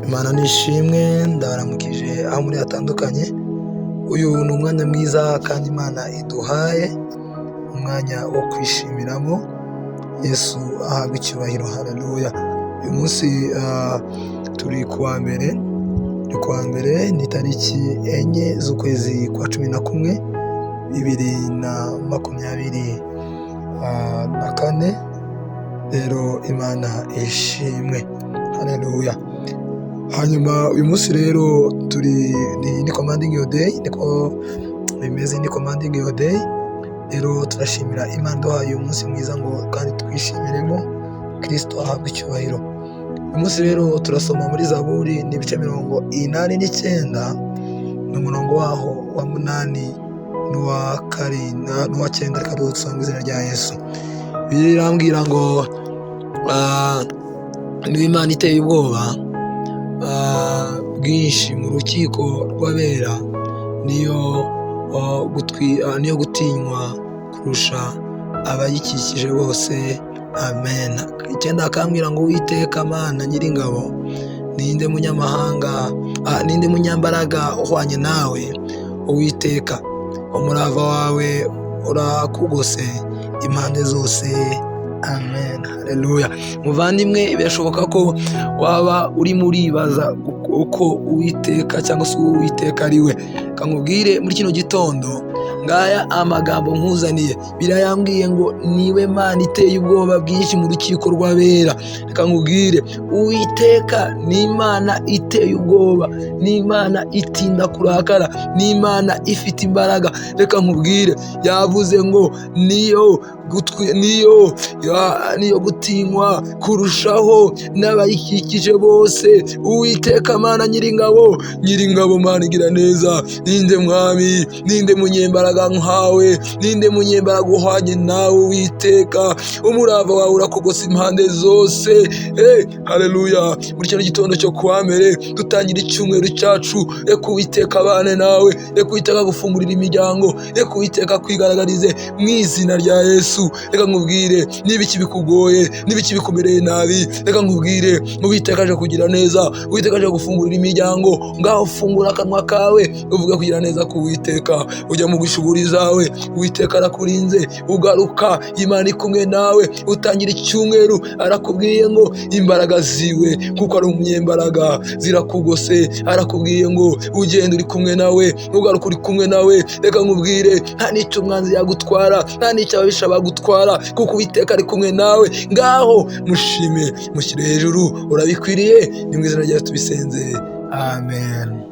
Imana nishimwe, ndabaramukije aho muri hatandukanye. Uyu ni umwanya mwiza kandi Imana iduhaye, umwanya wo kwishimiramo. Yesu ahabwa icyubahiro, haleluya. Uyu munsi turi kuwa mbere, ni kuwa mbere, ni tariki 4 z'ukwezi kwa 11 2024. Rero Imana ishimwe, haleluya. Hanyuma uyu munsi rero turi ni commanding your day, niko bimeze, ni commanding your day. Rero turashimira Imana iduhaye uyu munsi mwiza ngo kandi twishimiremo. Kristo ahabwe icyubahiro. Uyu munsi rero turasoma muri Zaburi, ni ibice 89, ni umurongo waho wa 8 n'uwa 7 n'uwa 9. Reka dusome izina rya Yesu. Bibiliya irambwira ngo niba Imana iteye ubwoba bwinshi mu rukiko rw'abera, niyo gutinywa kurusha abayikikije bose. Amen. 9 akambwira ngo Uwiteka Mana nyiringabo, ninde munyamahanga, ninde munyambaraga uhwanye nawe? Uwiteka, umurava wawe urakugose impande zose. Amen, haleluya. Muvandimwe, birashoboka ko waba urimo uribaza uko Uwiteka cyangwa se uwo Uwiteka ari we. Kamubwire muri kino gitondo, ngaya amagambo nkuzaniye. Birayambwiye ngo niwe Mana iteye ubwoba bwinshi mu rukiko rw'abera. Reka nkubwire, Uwiteka ni Imana iteye ubwoba, ni Imana itinda kurakara, ni Imana ifite imbaraga. Reka nkubwire, yavuze ngo niyo gutinywa kurushaho n'abayikikije bose. Uwiteka Mana nyiringabo, nyiringabo Mana igira neza, ninde mwami, ninde munyembaraga nkawe, ninde munyembaraga uhwanye nawe? Uwiteka, umurava wawe urakugose impande zose. Haleluya. Muri kino gitondo cyo kuwa mbere dutangira icyumweru cyacu, reka Uwiteka abane nawe, reka Uwiteka agufungurire imiryango, reka Uwiteka akwigaragarize mu izina rya Yesu. Reka nkubwire, niba iki bikugoye, niba iki bikumereye nabi, reka nkubwire, Uwiteka aje kugira neza, Uwiteka aje gufungurira imiryango. Ngaho fungura akanwa kawe uvuga kugira neza ku Uwiteka. Ujya mu gushuguri zawe, Uwiteka arakurinze, ugaruka Imana iri kumwe nawe. Utangira icyumweru arakubwiye ngo imbaraga ziwe, kuko ari umunyembaraga, zirakugose. Arakubwiye ngo ugende uri kumwe nawe, ugaruka uri kumwe nawe. Reka nkubwire, nta n'icyo umwanzi yagutwara, nta n'icyo ababisha bagutwara, kuko Uwiteka ari kumwe nawe. Ngaho mushime, mushyire hejuru, urabikwiriye. Ni mu izina rya Yesu tubisenze, amen.